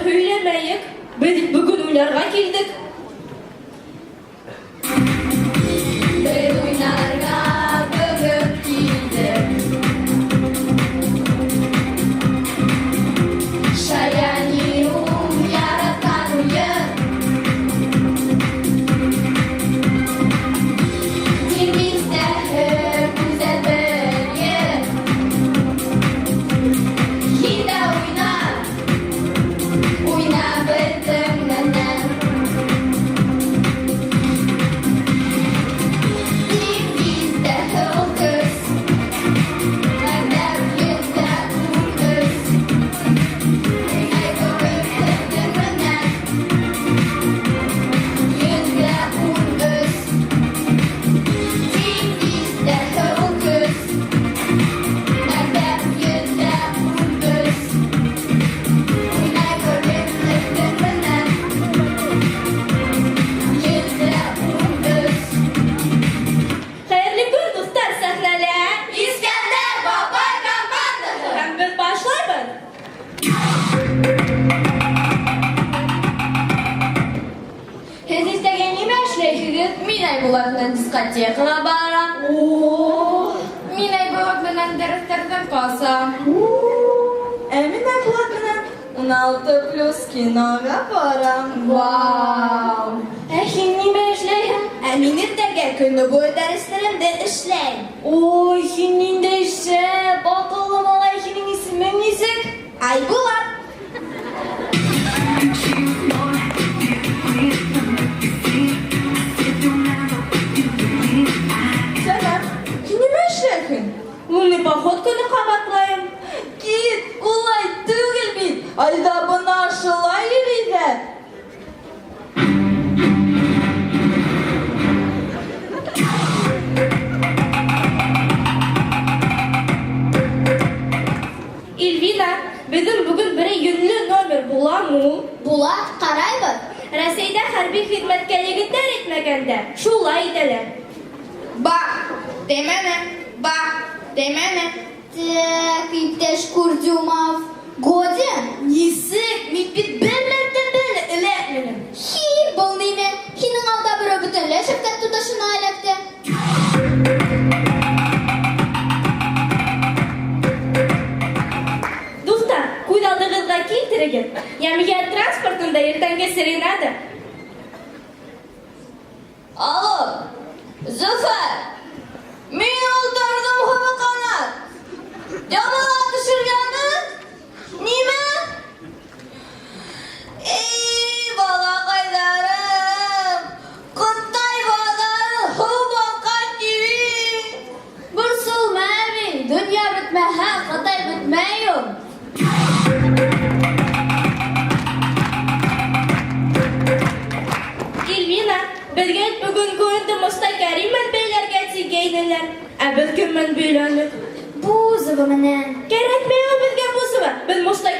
һөйләмәйек. Беҙ бит бөгөн уйнарға килдек. Беҙ уйнарға бөгөн килдек. Шаян ул яратҡан уйын. Диңгеҙҙәге гүзәл бер ер. Һин дә уйна, уйна беҙҙең менән. Диңгеҙҙәге ул көс, мәктәп йөҙҙә ун өс. Уйнай бөгөн беҙҙең менән. 113. Диңгеҙҙәге ул көс, мәктәп 113. Уйнай бөгөн беҙҙең менән. 113. Хәйерле көн, дуҫтар, сәхнәлә Искәндәр бабай командаһы. Һәм беҙ башлайбыҙ. Һеҙ иртәгә нимә эшләйһегеҙ? Мин Айбулат менән дискотекаға барам. О, Мин Айбулат менән дәрестәрҙән ҡасам. Ә мин Айбулат менән 16+ киноға барам. Вау! Ә һин нимә эшләйһең? Ә мин иртәгә көнө буйы дәрестәремде эшләйем. Ой, һин ниндәй шәп, аҡыллы малай, һинең исемең нисек? Айбулат. Сәләм, һин нимә эшләйһең? Лунный походканы ҡабатлайым. Кит, улай түгел бит. Айҙа бына шулай йөрөйҙәр. Ильвина, беҙҙең бөгөн берәй йүнле номер буламы ул? Була, ҡарайбыҙ. Рәсәйҙә хәрби хеҙмәткә егеттәр етмәгәндә шулай итәләр. Ба, темәне, ба, темәне. Так, иптәш Курдюмов, годен? Нисек? Мин бит бер мәртәбә лә эләкмәнем. Хи, был нимә? Һинең алда берәү бөтөнләй шәфҡәт туташына эләкте. Дуҫтар, күҙ алдығыҙға килтерегеҙ. Йәмғиәт транспортында иртәнге серенада. Алло, Зөфәр, мин ултырҙым һыбыҡанат. Янына төшөргәнме? Нимә? Эй, балаҡайҙарым, Ҡытай баҙарын һыу баҫҡан тибит. Борсолма, әбей, донъя бөтмәһә, Ҡытай бөтмәй ул. Ильвина, беҙгә бөгөнгө уйынды Мостай Кәрим менән бәйләргә тигәйнеләр. Ә беҙ кем менән бәйләнек? Бузова менән. Кәрәкмәй ул беҙгә Бузова. Беҙ Мостай